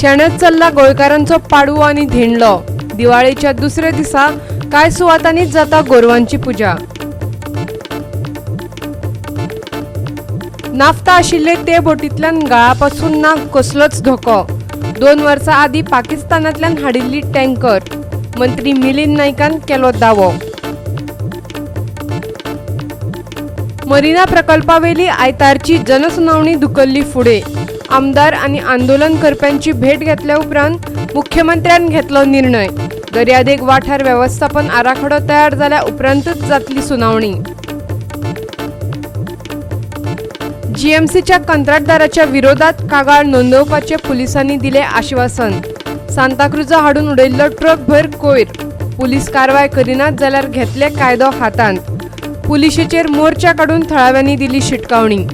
शेणत चल्ला गोंयकारांचो पाडवो आनी धेंडलो. दिवाळेच्या दुसऱ्या दिसा कांय सुवातांनीच जाता गोरवांची पुजा. नाफ्ता आशिल्ले ते बोटींतल्यान गाळापासून ना कसलोच धोको. 2 वर्सां आदीं पाकिस्तानांतल्यान हाडिल्ली टँकर. मंत्री मिलिंद नायकान केलो दावो. मरिना प्रकल्पावेली आयतारची जनसुनावणी धुकल्ली फुडें. आमदार आनी आंदोलन करप्यांची भेट घेतल्या उपरांत मुख्यमंत्र्यान घेतलो निर्णय. दर्यादेग वाठार वेवस्थापन आराखडो तयार जाल्या उपरांतच जातली सुनावणी. जीएमसीच्या कंत्राटदाराच्या विरोधात कागाळ नोंदोवपाचे पुलिसांनी दिले आश्वासन. सांताक्रुजा हाडून उडयल्लो ट्रकभर कोयर. पुलीस कारवाय करिनात जाल्यार घेतले कायदो हातांत. पुलिशेचेर मोर्चा काडून थळाव्यांनी दिली शिटकावणी.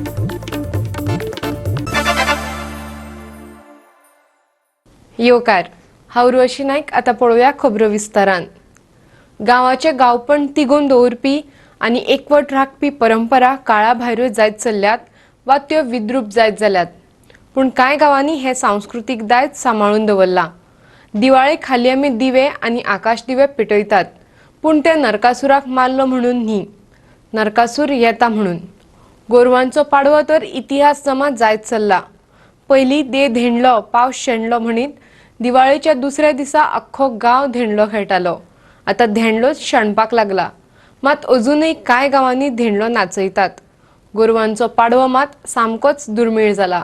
येवकार, हांव उर्वशी नायक. आतां पळोवया खबरो विस्तारान. गांवाचें गांवपण तिगोवन दवरपी आनी एकवट राखपी परंपरा काळा भायऱ्यो जायत चल्ल्यात वा त्यो विद्रूप जायत जाल्यात. पूण कांय गांवांनी हें सांस्कृतीक दायज सांबाळून दवरलां. दिवाळे खाली आमी दिवे आनी आकाश दिवे पेटयतात, पूण ते नरकासुराक मारलो म्हणून न्ही, नरकासूर येता म्हणून. गोरवांचो पाडवो तर इतिहास जमा जायत चल्ला. पयलीं दे धेंडलो पावस शेणलो म्हणीत दिवाळेच्या दुसऱ्या दिसा अख्खो गांव धेंडलो खेळटालो. आतां धेंडलोच शेणपाक लागला. मात अजूनय कांय गांवांनी धेंडलो नाचयतात. गोरवांचो पाडवो मात सामकोच दुर्मीळ जाला.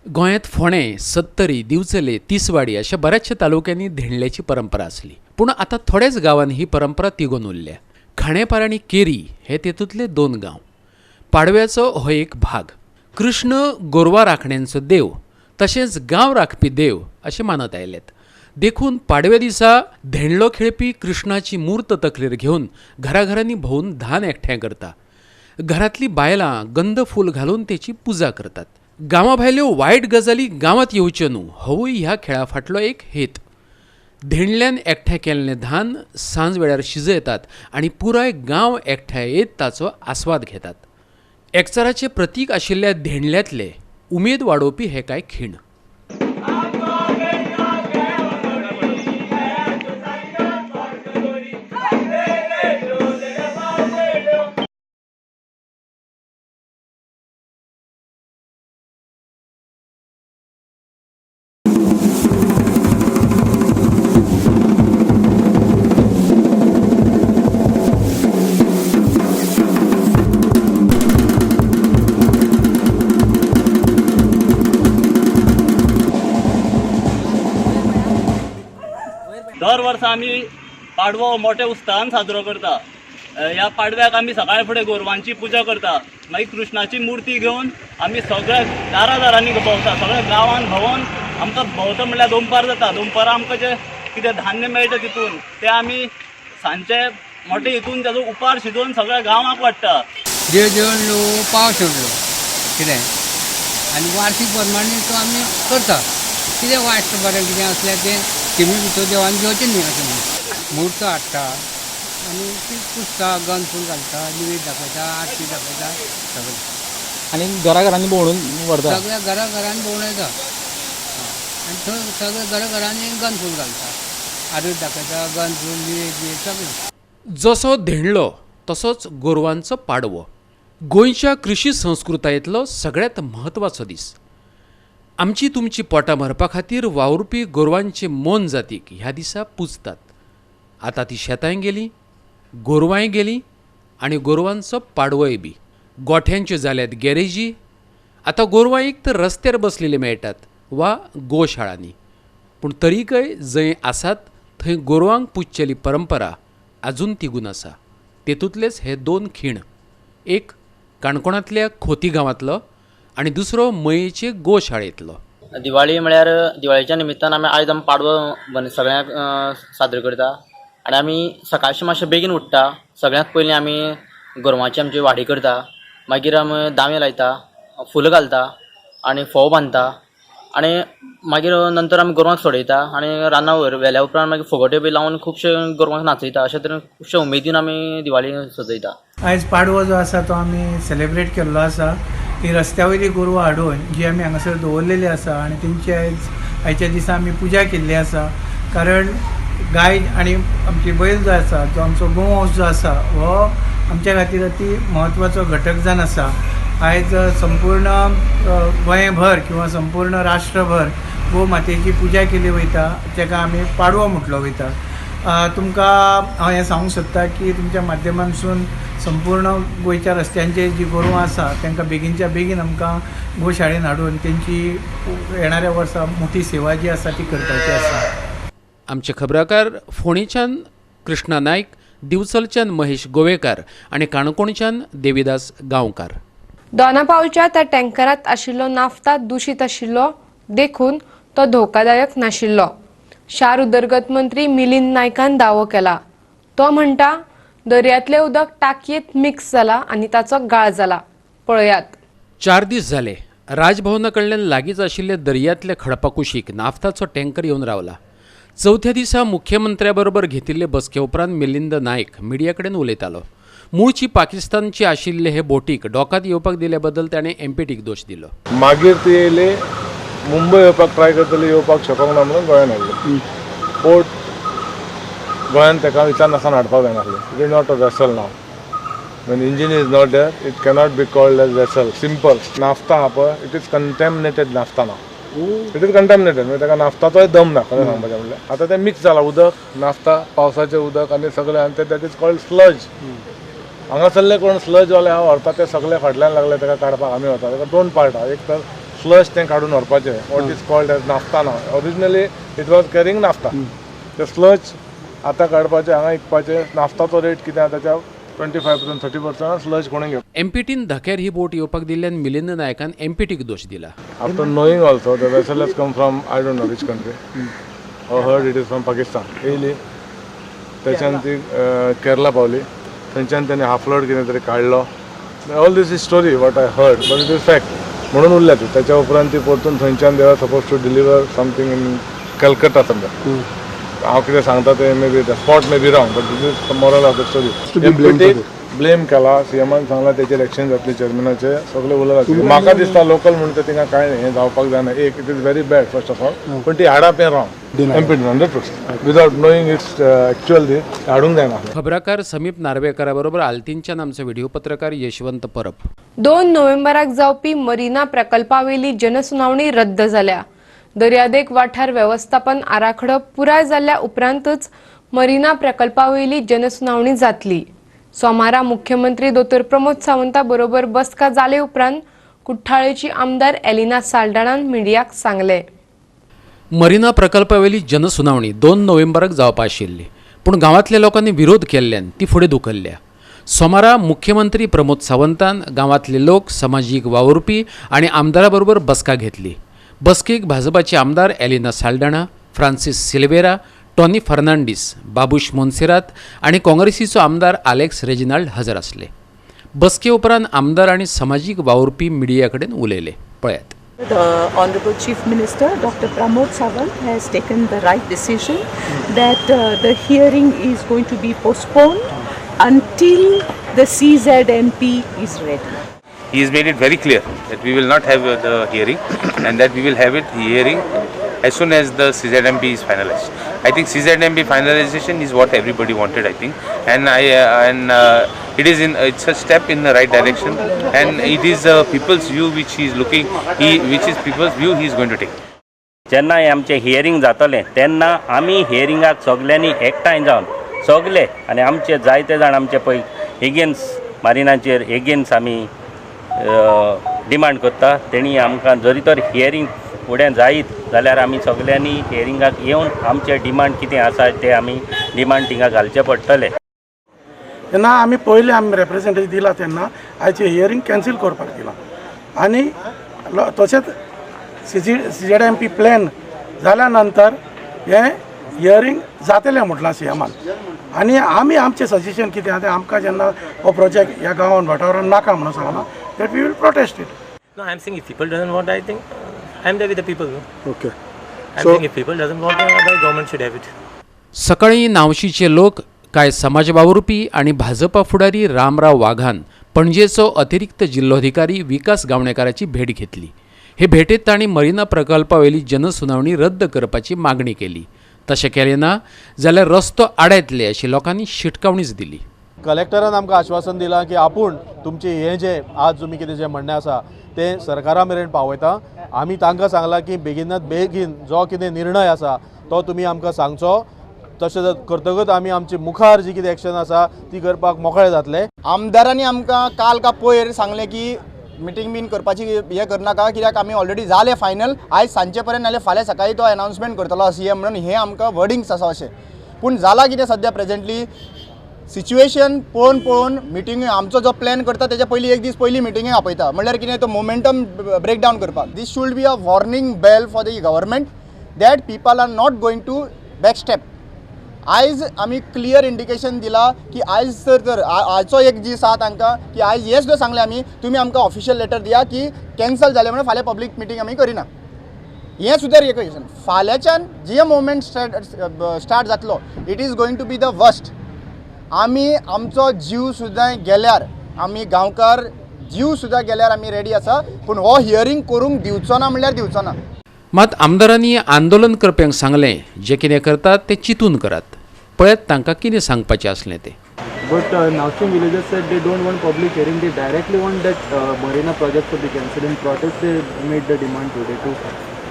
गोंयांत फोंडें, सत्तरी, दिवचले, तिसवाडी अशा बऱ्याचशा तालुक्यांनी धेंडल्याची परंपरा आसली, पूण आतां थोड्याच गांवांनी ही परंपरा तिगोवन उरल्या. खांडेपार आनी केरी हे तेतूंतले 2 गांव. पाडव्याचो हो एक भाग. कृष्ण गोरवां राखण्यांचो देव तशेंच गांव राखपी देव अशें मानत आयल्यात. देखून पाडव्या दिसा धेंडलो खेळपी कृष्णाची मूर्त तकलेर घेवन घराघरांनी भोंवून धान एकठांय करता. घरांतली बायलां गंध फूल घालून तेची पुजा करतात. गांवा भायल्यो वायट गजाली गांवांत येवच्यो न्हू होवूय ह्या खेळा फाटलो एक हेत. धेंडल्यान एकठांय केल्लें धान सांज वेळार शिजयतात आनी पुराय गांव एकठांय येत ताचो आस्वाद घेतात. एकचाराचें प्रतीक आशिल्ल्या धेंडल्यांतले उमेद वाडोवपी हे कांय खीण. दर वर्सा आमी पाडवो मोठ्या उत्साहान साजरो करता. ह्या पाडव्याक आमी सकाळ फुडें गोरवांची पुजा करता. मागीर कृष्णाची मुर्ती घेवन आमी सगळ्या दारा दारांनी भोंवता. सगळ्या गांवान भोंवन आमकां भोंवता म्हणल्यार दोनपार जाता. दोनपारां आमकां जें कितें धान्य मेळटा तितून तें आमी सांजचे मोठे हितून ताजो उपार शिजोवन सगळ्या गांवाक वाडटा. देव जेवणलो पावस सोडलो कितें आनी वार्षीक प्रमाणे तो आमी करता. कितें वायट बरें कितें आसल्यार तें शिमे भितर देवान घेवचें न्ही अशें म्हणून म्हूर्त हाडटा आनी ती पुजता, गंद फूल घालता, निवेद दाखयता, आरती दाखयता सगळें. आनी घरा घरांनी भोंवडून व्हरता. सगळ्या घरा घरांनी भोंवडायता आनी थंय सगळ्या घरा घरांनी गंद फूल घालता, आरती दाखयता, गंद फूल निवेद बिवेद सगळें. जसो धेंडलो तसोच गोरवांचो पाडवो गोंयच्या कृशी संस्कृतायेंतलो सगळ्यांत म्हत्वाचो दीस. आमची तुमची पोटां भरपा खातीर वावुरपी गोरवांचे मोन जातीक ह्या दिसा पुजतात. आतां ती शेतांय गेलीं, गोरवांय गेलीं आनी गोरवांचो पाडवोय बी. गोठ्यांच्यो जाल्यात गॅरेजी. आतां गोरवां एक तर रस्त्यार बसलेलीं मेळटात वा गोशाळांनी, पूण तरीकय जंय आसात थंय गोरवांक पुजचेली परंपरा आजून तिगून आसा. तेतूंतलेच हे 2 खीण, एक काणकोणांतल्या खोती गांवांतलो आनी दुसरो मयेचे गोशाळेंतलो. दिवाळी म्हळ्यार दिवाळीच्या निमित्तान आमी आयज आमी पाडवो सगळ्यांक साजरो करता आनी आमी सकाळचे मातशें बेगीन उठ्ठा. सगळ्यांत पयलीं आमी गोरवांची आमची वाडी करता, मागीर आमी दामे लायता, फुलां घालता आनी फोव बांदता आनी मागीर नंतर आमी गोरवांक सोडयता आनी रानां व्हेल्या उपरांत मागीर फुगोट्यो बी लावन खुबशे गोरवांक नाचयता. अशे तरेन खुबशे उमेदीन आमी दिवाळी सजयता. आयज पाडवो जो आसा तो आमी सेलेब्रेट केल्लो आसा. ही रस्त्या वयली गोरवां हाडून जी आमी हांगासर दवरलेली आसा आनी तेंची आयज आयच्या दिसा आमी पुजा केल्ली आसा. कारण गाय आनी आमची बैल जो आसा, जो आमचो गोवंश जो आसा, हो आमच्या खातीर अती म्हत्वाचो घटक जावन आसा. आयज संपूर्ण गोंयभर किंवा संपूर्ण राष्ट्रभर गो मातेची पुजा केली वयता, ताका आमी पाडवो म्हटलो वयता. तुमकां हांव हें सांगूंक सोदता की तुमच्या माध्यमांतसून संपूर्ण गोंयच्या रस्त्यांचेर जी गोरवां आसा तांकां बेगीनच्या बेगीन आमकां गोशाळेन हाडून तेंची येणाऱ्या वर्सा मोठी सेवा जी आसा ती करपाची आसा. आमचे खबराकार फोंडेच्यान कृष्णा नायक, दिवचलच्यान महेश गोवेकार आनी काणकोणच्यान देविदास गांवकार. दोनापावलच्या त्या टँकरात आशिल्लो नाफ्ता दुशीत आशिल्लो देखून तो धोकादायक नाशिल्लो, शार उदरगत मंत्री मिलिंद नायकान दावो केला. तो म्हणटा, दर्यांतलें उदक टाकयेंत मिक्स जाला आनी ताचो गाळ जाला. पळयात. 4 दीस जाले, राजभवना कडल्यान लागींच आशिल्ल्या दर्यांतल्या खडपा कुशीक नाफ्ताचो टँकर येवन रावला. चवथ्या दिसा मुख्यमंत्र्या बरोबर घेतिल्ले बसके उपरांत मिलिंद नायक मिडिया कडेन उलयतालो. मूळची पाकिस्तानची आशिल्ले हे बोटीक डॉकात येवपाक दिल्या बद्दल ताणें एमपीटीक दोश दिलो. मागीर ती येयली, मुंबय येवपाक ट्राय करतली, येवपाक शकोंक ना म्हणून गोंयान हाडली बोट. गोंयान ताका विचारनासतना हाडपाक जायनासलें. It is not a vessel. Now when engine is not there, it cannot be called as vessel. Simple. Naphtha आहा पळय, it is contaminated naphtha. Now it is contaminated म्हणजे ताका नाफ्ताचोय दम ना. खरें सांगपाचें म्हणल्यार आतां तें मिक्स जालां उदक, नाफ्ता, पावसाचें उदक आनी सगळें, आनी तें that is called sludge. हांगासरले कोण स्लजवाले आहा व्हरता, ते सगळे फाटल्यान लागले ताका काडपाक. आमी व्हरता ताका. दोन पार्ट आहा. एक तर स्लज तें काडून व्हरपाचें, what is called as naphtha. Now originally it was carrying naphtha. ते स्लज आतां काडपाचें, हांगा विकपाचें. नाफ्ताचो रेट कितें आहा, ताच्या 25%, 30% sludge कोणी घेवप. एमपीटीन धक्यार ही बोट येवपाक दिल्ल्यान मिलिंद नायकान एमपीटीक दोश दिला. After knowing also, the vessel has come from I don't know which country. I heard it is from Pakistan. येयली, त्याच्यान ती केरला पावली, थंयच्यान तेणी हाफ लोड कितें तरी काडलो. All this is story what I heard, but it is fact म्हणून उरल्या ती. त्याच्या उपरांत ती परतून थंयच्यान they are suppose to deliver something in Calcutta समजा. हांव कितें सांगता तें may be the spot may be wrong, but this is the moral of the story. Blame केला, सीएमान सांगला तेचेर एक्शन जातली, चेअरमॅनाचे सगळे उलयला. म्हाका दिसता लोकल म्हणटा ते थिंगा कांय हें जावपाक जायना. एक, it is very bad first of all, पण ती हाडप हें wrong. MPT 100% without knowing its actual हाडूंक जायना. खबराकार समीप नार्वेकरा बरोबर आल्तीनच्यान आमचो व्हिडिओ पत्रकार यशवंत परब. 2 नोव्हेंबराक जावपी मरिना प्रकल्पावेली जनसुनावणी रद्द जाल्या. दर्यादेग वाठार वेवस्थापन आराखडो पुराय जाल्ल्या उपरांतच मरिना प्रकल्पावयली जनसुनावणी जातली. सोमारा मुख्यमंत्री दोतोर प्रमोद सावंता बरोबर बसका जाले उपरांत कुठ्ठाळेची आमदार एलिना साल्डाणान मिडियाक सांगले. मरिना प्रकल्पावेली जनसुनावणी 2 नोव्हेंबराक जावपा आशिल्ली, पूण गांवांतल्या लोकांनी विरोध केल्ल्यान ती फुडें धुकल्ल्या. सोमारा मुख्यमंत्री प्रमोद सावंतान गांवांतले लोक, समाजीक वावुरपी आनी आमदारा बरोबर बसका घेतली. बसकेक भाजपाचे आमदार एलिना साल्डाणा, फ्रांसीस सिल्वेरा, टॉनी फर्नांडीस, बाबूश मोन्सेरात आनी काँग्रेसीचो आमदार आलेक्स रेजिनाल्ड हजर आसले. बसके उपरांत आमदार आनी समाजीक वावुरपी मिडिया कडेन उलयले. पळयात. The Honorable Chief Minister, Dr. Pramod Sawant, has taken the right decision that the hearing is going to be postponed until the CZMP is ready. He has made it very clear that we will not have the hearing and that we will have it hearing as soon as the CZMP is finalized. I think CZMP finalization is what everybody wanted, I think, and it's a step in the right direction, and it is people's view which he is looking, he which is people's view he is going to take. जेन्ना हें आमचें hearing जातलें तेन्ना आमी हियरिंगाक सगल्यांनी एकठांय जावन सगले आनी आमचे जायते जाण आमचे पळय एगेन्स्ट मारिनाचेर एगेन्स्ट आमी डिमांड करता. तेणी आमकां जरी तर हियरींग फुडें जायत जाल्यार आमी सगल्यांनी हियरिंगाक येवन आमचे डिमांड कितें आसा ते आमी डिमांड थिंगा घालचे पडटले. तेन्ना आमी पयलीं आमी रेप्रेजेंटेटिव दिला, तेन्ना आयचें हियरींग कॅन्सील करपाक दिलां आनी तशेंच CZMP plan जाल्या नंतर हें हियरींग जातलें म्हटलां सीएमान. आनी आमी आमचें सजेशन कितें आहा तें, आमकां जेन्ना हो प्रोजेक्ट ह्या गांवान वाठारान नाका म्हणून सांगलां, that we will protest it. No, I'm saying if people doesn't want, I think I'm there with the people. No? I'm So- saying if people doesn't want, the government should have it. सकाळी नावशीचे लोक, कांय समाज वावुरपी आनी भाजपा फुडारी रामराव वाघान पणजेचो अतिरिक्त जिल्लोधिकारी विकास गावणेकाराची भेट घेतली. हे भेटेत तांणी मरिना प्रकल्पावेली जनसुनावणी रद्द करपाची मागणी केली. तशें केलें ना जाल्यार रस्तो आडायतले अशी लोकांनी शिटकावणीच दिली. कलेक्टरान आमकां आश्वासन दिलां की आपूण तुमचें हें जें आज तुमी कितें जें म्हणणें आसा तें सरकारा मेरेन पावयता. आमी तांकां सांगलां की बेगिनात बेगीन जो कितें निर्णय आसा तो तुमी आमकां सांगचो, तशें करतकच आमी आमचे मुखार जी कितें एक्शन आसा ती करपाक मोकळे जातले. आमदारांनी आमकां काल का पयर सांगलें की मिटींग बीन करपाची हें करनाका, कित्याक आमी ऑलरेडी जालें फायनल, आयज सांजचे पर्यंत नाल्यार फाल्यां सकाळीं तो अनाउन्समेंट करतलो सी एम म्हणून, हें आमकां वर्डिंग्स आसा अशें. पूण जालां कितें सद्या प्रेजेंटली सिच्युएशन पळोवन पळोवन मिटिंग आमचो जो प्लॅन करता तेच्या पयलीं एक दीस पयलीं मिटिंगे आपयता, म्हणल्यार कितें तो मोमेंटम ब्रेकडावन करपाक. This should be a warning bell for the government that people are not going to back step. आयज आमी क्लियर इंडिकेशन दिला की आयज सर तर आजचो एक दीस आसा तांकां की आयज हें सुद्दां सांगलें आमी, तुमी आमकां ऑफिशियल लेटर दिया की कॅन्सल जालें म्हणून फाल्यां पब्लीक मिटींग आमी करिना, हें सुद्दां रिक्वेशन. फाल्यांच्यान जे मुवमेंट स्टार्ट जातलो it is going to be the worst. आमी आमचो जीव सुद्दां गेल्यार, आमी गांवकार जीव सुद्दां गेल्यार आमी रेडी आसा, पूण हो हियरींग करूंक दिवचो ना म्हणल्यार दिवचो ना. मात आमदारांनी आंदोलन करप्यांक सांगलें जे कितें करतात तें चिंतून करात, पळयत तांकां कितें सांगपाचें आसलें तें. But Navshem villagers said they don't want public hearing, they directly want that marina project to be cancelled. In protest they made the demand today to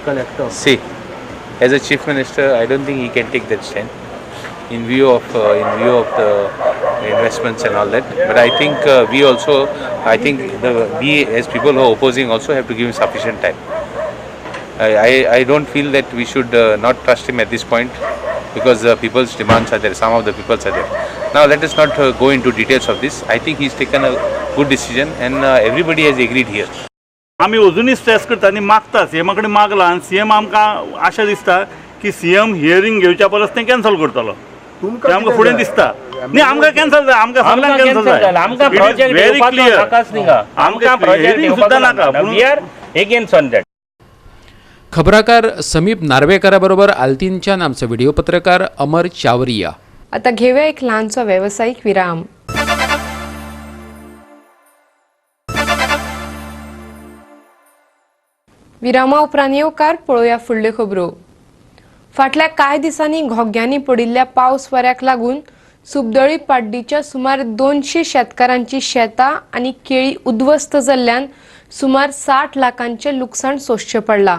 collector. See, as a chief minister I don't think he can take that stand in view of the investments and all that. But I think we also, I think we as people who are opposing also have to give him sufficient time. I don't feel that we should not trust him at this point, because the people's demands are there, some of the people's are there. Now let us not go into details of this. I think he's taken a good decision and everybody has agreed here. आमी अजुनूय stress करता आनी मागता, सीएमा कडेन मागला आनी CM आमकां आशा दिसता की सीएम हियरींग घेवच्या परस तें कॅन्सल करतलो, तें आमकां फुडें दिसता. न्ही आमकां कॅन्सल जाय, आमकां सगळ्यांक कॅन्सल जाय, आमकां प्रोजेक्ट येवपाचो नाकाच न्ही, आमकां प्रोजेक्ट सुद्दां नाका. We are against on that. खबराकार समीप नार्वेकाराबरोबर आल्तीनच्यान आमचो व्हिडिओ पत्रकार अमर चावरिया. आता घेऊया एक लहानसो व्यावसायिक विराम. विरामा उपरांत येवकार पळोवया फुडल्यो खबरो. फाटल्या कांय दिसांनी घोग्यांनी पडिल्ल्या पावस वाऱ्याक लागून सुबदळी पाड्डीच्या सुमार 200 शेतकारांची शेतां आनी केळी उद्ध्वस्त जाल्ल्यान सुमार 60 लाखांचें लुकसाण सोंसचें पडलां.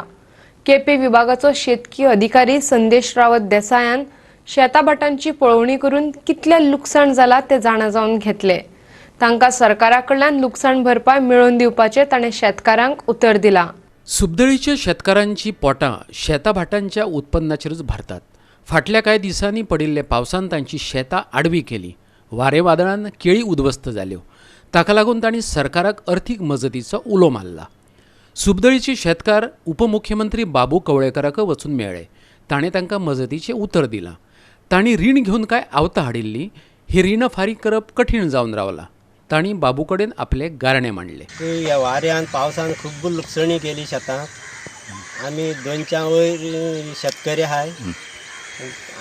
केपे विभागाचो शेतकी अधिकारी संदेश रावत देसायान शेताभाटांची पळोवणी करून कितलें लुकसाण जालां तें जाणा जावन घेतलें. तांकां सरकारा कडल्यान लुकसाण भरपाय मेळोवन दिवपाचें ताणें शेतकारांक उतर दिलां. सुबदळीच्या शेतकारांची पोटां शेताभाटांच्या उत्पन्नाचेरूच भरतात. फाटल्या कांय दिसांनी पडिल्ल्या पावसान तांची शेतां आडवी केली, वारें वादळान केळी उद्ध्वस्त जाल्यो. ताका लागून तांणी सरकाराक अर्थीक मजतीचो उलो मारला. सुबदळीचे शेतकार उपमुख्यमंत्री बाबू कवळेकाराक वचून मेळ्ळे. ताणें तांकां मजतीचें उतर दिलां. तांणी रीण घेवन कांय आवतां हाडिल्लीं. ही रिणां फारीक करप कठीण जावन रावलां. तांणी बाबू कडेन आपले गारणें मांडलें. ह्या वाऱ्यान पावसान खूब लुकसणी केली शेतांत. आमी 200 वयर शेतकरी आहाय,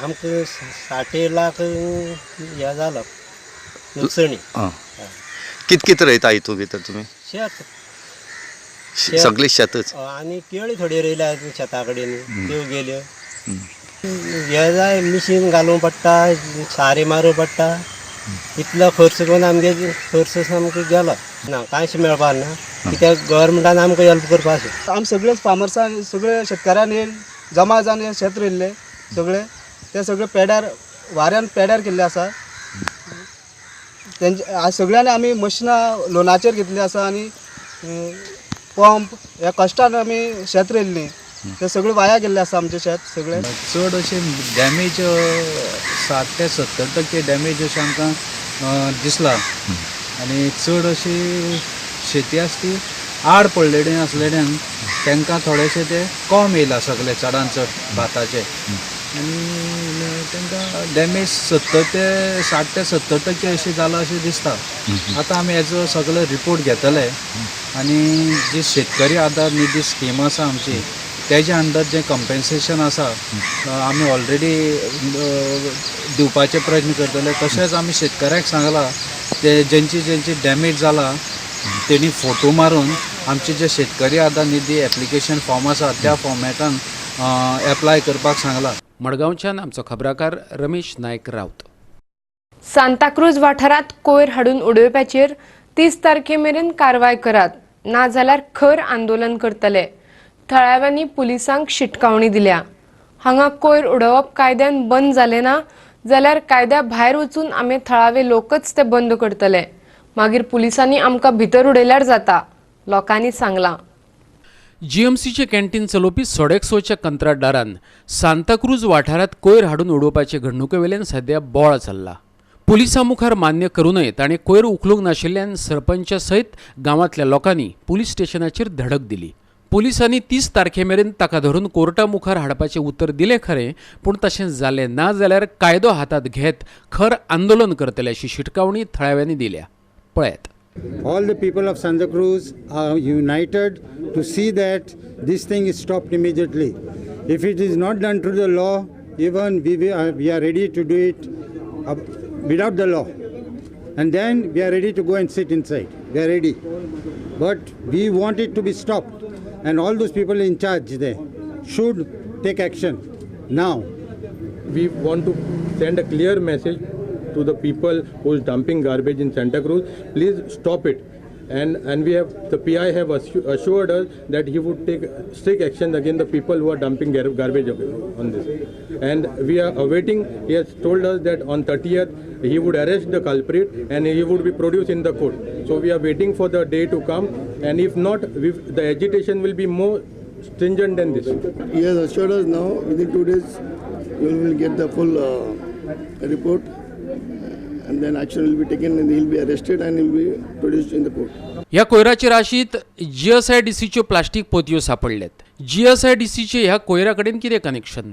आमकां 60 लाख हे जालो लुकसणी. कित कित रोयता हितून भितर तुमी? शेत सगळी शेतच आनी केळी थोडी रोयल्या शेता कडेन, त्यो गेल्यो. हे जाय मिशीन घालूंक पडटा, सारें मारूंक पडटा, इतलो खर्च करून आमगे खर्च सामको गेलो ना, कांयच मेळपाक ना. कित्याक गव्हर्मेंटान आमकां हेल्प करपाक. आमी सगळेच फार्मर्सान सगळे शेतकारांनी जमा जावन शेत रोयल्ले सगळे, ते सगळे पेड्यार वाऱ्यान पेड्यार केल्ले आसा. तेंचे सगळ्यांनी आमी मशिनां लोनाचेर घेतली आसा आनी पंप ह्या कश्टान आमी शेत रोयल्ली, ते सगळे वाया गेल्ले आसा आमचें शेत सगळें. चड अशें डॅमेज 60 ते 70% डॅमेज अशें आमकां दिसला आनी चड अशी शेती आसा ती आड पडलेली आसलेल्यान तांकां थोडेशें ते कम येयला सगळे चडान चड भाताचे आनी तांकां डॅमेज 60 ते 70% अशें जालां अशें दिसता. आतां आमी हेजो सगळे रिपोर्ट घेतले आनी जी शेतकरी आदार निधी स्कीम आसा आमची तेज्या अंडर जें कंपेन्सेशन आसा आमी ऑलरेडी दिवपाचे प्रयत्न करतले. तशेंच आमी शेतकऱ्यांक सांगलां ते जेंची जेंची डॅमेज जाला तेणी फोटो मारून आमचे जे शेतकरी आधार निधी एप्लिकेशन फॉर्म आसा त्या फॉर्मेटान एप्लाय करपाक सांगलां. मडगांवच्यान आमचो खबराकार रमेश नायक राऊत. सांताक्रूज वाठारांत कोयर हाडून उडोवप्याचेर 30 तारखे मेरेन कारवाय करात, नाजाल्यार खर आंदोलन करतले. थळाव्यांनी पुलिसांक शिटकावणी दिल्या. हांगा कोयर उडोवप कायद्यान बंद जालें ना जाल्यार कायद्या भायर वचून आमी थळावे लोकच ते बंद करतले. मागीर पुलिसांनी आमकां भितर उडयल्यार जाता, लोकांनी सांगलां. जीएमसीचे कॅन्टीन चलोवपी सोडेक्सोच्या कंत्राटदारान सांताक्रूज वाठारांत कोयर हाडून उडोवपाचे घडणुके वयल्यान सद्या बोवाळ चल्ला. पुलिसां मुखार मान्य करूनय ताणें कोयर उखलूंक नाशिल्ल्यान सरपंचा सयत गांवांतल्या लोकांनी पुलीस स्टेशनाचेर धडक दिली. पुलिसांनी 30 तारखे मेरेन ताका धरून कोर्टा मुखार हाडपाचें उतर दिलें खरें, पूण तशें जालें ना जाल्यार कायदो हातांत घेत खर आंदोलन करतले अशी शिटकावणी थळाव्यांनी दिल्या. पळयात. All the people of Santa Cruz are united to see that this thing is stopped immediately. If it is not done through the law, even we are ready to do it without the law. And then we are ready to go and sit inside. We are ready. But we want it to be stopped. And all those people in charge there should take action now. We want to send a clear message to the people who is dumping garbage in Santa Cruz. Please stop it. And we have, the PI have assured us that he would take strict action against the people who are dumping garbage on this. And we are awaiting. He has told us that on 30th he would arrest the culprit and he would be produced in the court. So we are waiting for the day to come, and if not, the agitation will be more stringent than this. He has assured us now within 2 days we will get the full report, and then action will be taken and he will be arrested and he will be produced in the court. ह्या कोयराचे राशीत जीएसआयडीसीच्यो plastic पोतयो सापडल्यात. जीएसआयडीसीचे ह्या कोयरा कडेन कितें connection?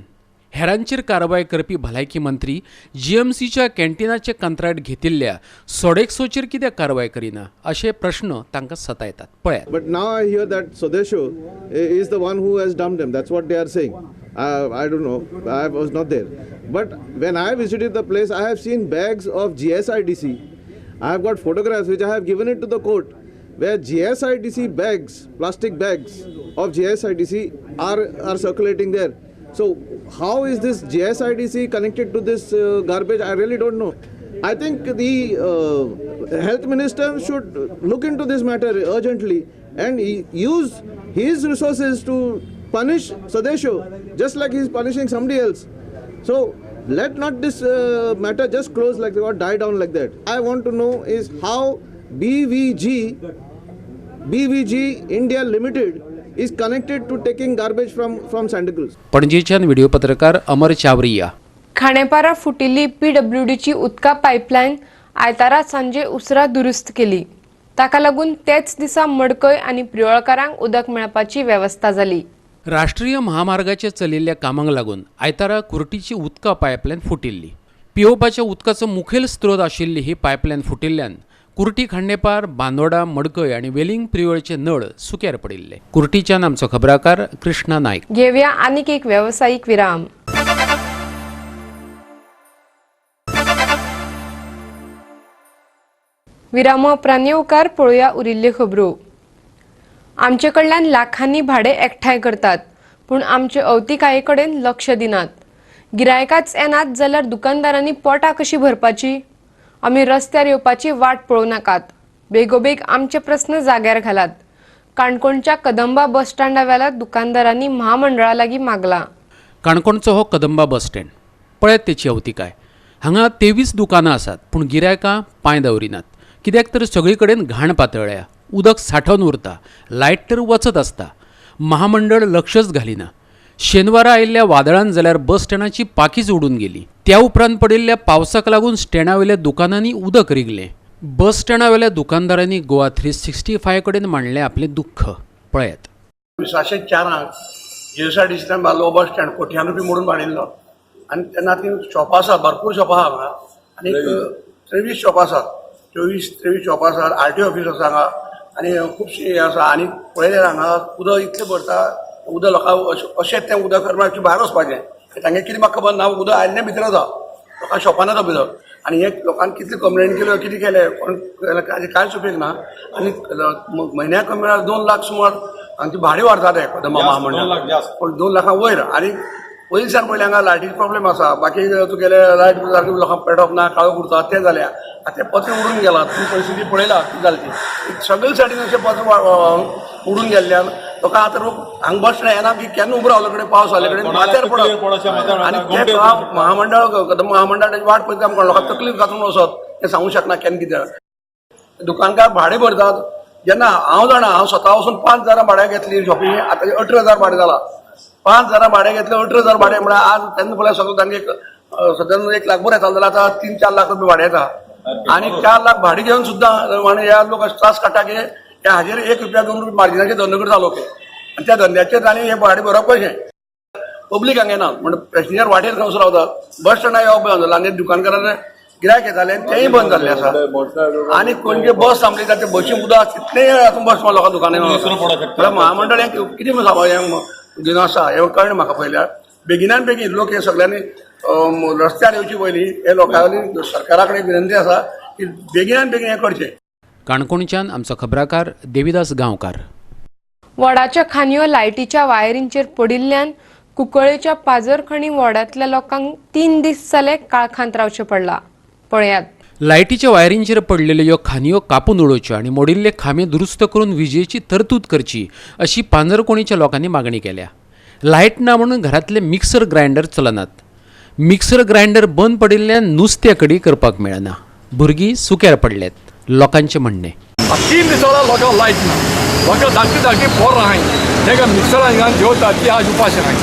हेरांचेर कारवाय करपी भलायकी मंत्री जीएमसीच्या कॅन्टीनाचे कंत्राट घेतिल्ल्या सोडेक्सोचेर कित्याक कारवाय करिना अशे प्रश्न तांकां सतायतात. पळयात. But now I hear that Sodexo is the one who has dumped them. That's what they are saying. I don't know. I was not there. But when I visited the place, I have seen bags of GSIDC. I have got photographs which I have given it to the court, where GSIDC bags, plastic bags of GSIDC are circulating there. So how is this GSIDC connected to this garbage? I really don't know. I think the health minister should look into this matter urgently and use his resources to punish Sodexo, just like he is punishing somebody else. So let not this matter just close like that or die down like that. I want to know is how BVG India Limited is connected to taking garbage from Santa Cruz. पणजेच्यान video पत्रकार अमर चावरिया. खांडेपारा फुटिल्ली पीडब्ल्यूडीची उदका pipeline आयतारा सांजे उसरा दुरुस्त केली. ताका लागून तेच दिसा मडकय आनी प्रियोळकारांक उदक मेळपाची वेवस्था जाली. राष्ट्रीय महामार्गाचे चलिल्ल्या कामांक लागून आयतारा कुर्टीची उदका पायपलायन फुटिल्ली. पियोवपाच्या उदकाचो मुखेल स्त्रोत आशिल्ली ही पायपलायन फुटिल्ल्यान कुर्टी, खांडेपार, बांदोडा, मडकय आनी वेलिंग प्रियोळचे नळ सुक्यार पडिल्ले. कुर्टीच्यान आमचो खबराकार कृष्णा नायक. घेवया आनीक एक वेवसायीक विराम. विरामा उपरांत येवकार पळोवया उरिल्ल्यो खबरो. आमचे कडल्यान लाखांनी भाडें एकठांय करतात, पूण आमचे अवतिकाये कडेन लक्ष दिनात. गिरायकाच येनात जाल्यार दुकानदारांनी पोटां कशी भरपाची? आमी रस्त्यार येवपाची वाट पळोवं नाकात. बेगोबेग आमचे प्रस्न जाग्यार घालात. काणकोणच्या कदंबा बस स्टँडा वेल्या दुकानदारांनी म्हामंडळा लागीं मागलां. काणकोणचो हो कदंबा बस स्टँड पळयत तेची अवतिकाय. हांगा 23 दुकानां आसात, पूण गिरायकां पांय दवरिनात. कित्याक तर सगळी कडेन घाण पातळ्ळ्या, उदक सांठोवन उरता, लायट तर वचत आसता. महामंडळ लक्षच घालिना. शेनवारा आयिल्ल्या वादळान जाल्यार बस स्टँडाची पाकीच उडून गेली. त्या उपरांत पडिल्ल्या पावसाक लागून स्टँडावेल्या दुकानांनी उदक रिगलें. बस स्टँडावेल्या दुकानदारांनी गोवा 365 कडेन मांडलें आपलें दुख्ख. पळयात. 2004 जीएसआयडीसींतल्यान बांदलो बस स्टँड, कोट्यान रुपया मोडून बांदिल्लो आनी तेन्ना ती शॉपां आसा, भरपूर शॉपां आसा हांगा आनी 23 शॉपां आसात, 23 शॉपां आसात. आरटीओ ऑफीस आसा हांगा आनी खुबशीं हें आसा. आनी पळयल्यार हांगा उदक इतलें भरता, उदक लोकांक अशें तें उदक भायर वचपाचें तांगें कितें म्हाका खबर ना. उदक आयिल्लें भितर वता, लोकां शॉपान वता भितर. आनी हे लोकांक कितले कंप्लेन केल्यो, कितें केलें, कोण कांयच उपेग ना. आनी म्हयन्याक कमी म्हळ्यार 2 लाख सुमार हांचे भाडें वाडटालें कदंबा महामंडळ, पूण 2 लाखां वयर. आनी पयलीं सावन पयलीं हांगा लायटीचो प्रॉब्लेम आसा. बाकी तुगेले लायट सारकी लोकांक पेटप ना, काळोख उरता, तें जालें. आतां तें पत्र उडून गेलां, तुमी परिस्थिती पळयला कितें जाली ती. सगळे सायडीन अशें पत्र उडून गेल्ल्यान लोकांक आतां लोक हांगा बस स्टँड येना की केन्ना उबो रावले कडेन पावस जाल्ले कडेन माथ्यार पडत. आनी ते महामंडळ कदंबा महामंडळ वाट पळयता आमकां लोकांक तकलीफ घातून वचत तें सांगूंक शकना केन्ना कितें. दुकानकार भाडें भरतात जेन्ना हांव जाणा, हांव स्वता वचून 5,000 भाड्याक घेतली शॉपिंग, आतां 18,000 भाडें जालां. 5,000 भाडें घेतलें, 18,000 भाडें म्हळ्यार आज तेन्ना पळय सगळें तांगे सद्या 1 लाख बरें येतालें जाल्यार आतां 3-4 लाख रुपया भाडें येता. आनी 4 लाख भाडें घेवन सुद्दां ह्या लोक त्रास काडटा की ह्या हाजेर 1 रुपया 2 रुपया मार्जिनाचेर धंदो करता लोक. आनी त्या धंद्याचेर तांणी हें भाडें भरप कशें? पब्लीक हांगा येना म्हण पॅसेंजर वाटेर खंयसर रावतात, बस स्टँडार येवप बंद जालां आनी दुकानकारांचे गिरायक येतालें तेंय बंद जाल्लें आसा. आनी खंयचे बस थांबली जाल्यार ते बशी उदक तितलें आतां बस लोकां दुकानां म्हळ्यार महामंडळ हें कितें म्हूण सांगप, हें घेवन आसा हें कळना म्हाका. पयल्यार बेगिनान बेगीन लोक हे सगळ्यांनी रस्त्यार येवचे पयलीं हे लोकांनी सरकारा कडेन विनंती आसा की बेगिनान बेगीन हें करचें. काणकोणच्यान आमचो खबराकार देविदास गांवकार. वडाच्या खांदयो लायटीच्या वायरींचेर पडिल्ल्यान कुंकळेच्या पाजरखणी वॉर्डांतल्या लोकांक 3 दीस जाले काळखांत रावचें पडलां. पळयात. लायटीच्या वायरींचेर पडलेल्यो ह्यो खांदयो कापून उडोवच्यो आनी मोडिल्ले खांबे दुरुस्त करून विजेची तरतूद करची अशी पांजरकोणीच्या लोकांनी मागणी केल्या. लायट ना म्हणून घरांतले मिक्सर ग्रायंडर चलनात. मिक्सर ग्रायंडर बंद पडिल्ल्यान नुस्त्या कडी करपाक मेळना. भुरगीं सुक्यार पडल्यात लोकांचें म्हणणें. 3 दिसां लोकांक लायट ना, लोकां धाकटी धाकटी पोरां आहाय, तेका मिक्सरान घालून जेवता, ती आज उपाशी आहाय,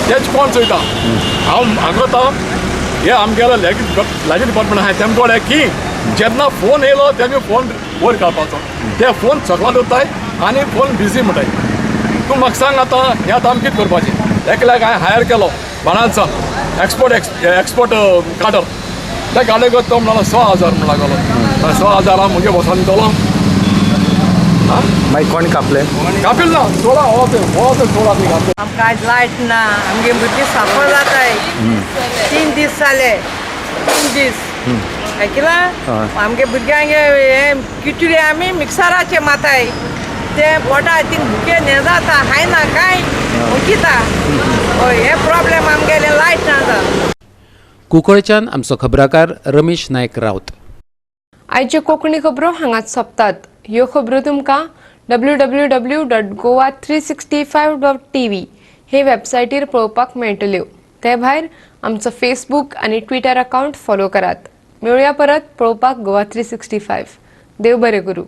तेच कोण चोयता? हांव हांगोता हे आमगेलो लायटी डिपार्टमेंट आहाय तेमकां कळ्ळें की जेन्ना फोन येयलो तेमी फोन वयर काडपाचो, ते फोन सकला दवरताय आनी फोन बिजी म्हणटाय. तूं म्हाका सांग आतां हें आतां आमी कितें करपाचें? एकल्याक हांवें हायर केलो बाणांचा एक्सपोर्ट एक्सपोर्ट काडर, त्या गाडयेक तो म्हणलो 6,000 म्हण लागलो. 6,000 हांव म्हगे बसान दितलो? मागीर कोण कापले? कापील ना, सोडा हो ते हो ते सोडा ती कापले. आमकां आयज लायट ना, आमगे भुरगीं साफर जाताय. 3 दीस जाले, 3 दीस आयकला. आमगे भुरग्यांक हे किचडी आमी मिक्सराचे माताय, ते पोटा थिंग भुके न्हेजाता, खायना कांय उकिता. हय, हे प्रॉब्लेम आमगेले लायट ना जाता. कुंकळच्यान आमचो खबराकार रमेश नायक रावत. आयच्यो कोंकणी खबरो हांगाच सोंपतात. ह्यो खबरो तुमकां www.goa365.tv हे वेबसायटीर पळोवपाक मेळटल्यो. ते भायर आमचो फेसबूक आनी ट्विटर अकावंट फॉलो करात. मेळुया परत पळोवपाक गोवा 365. देव बरें करूं.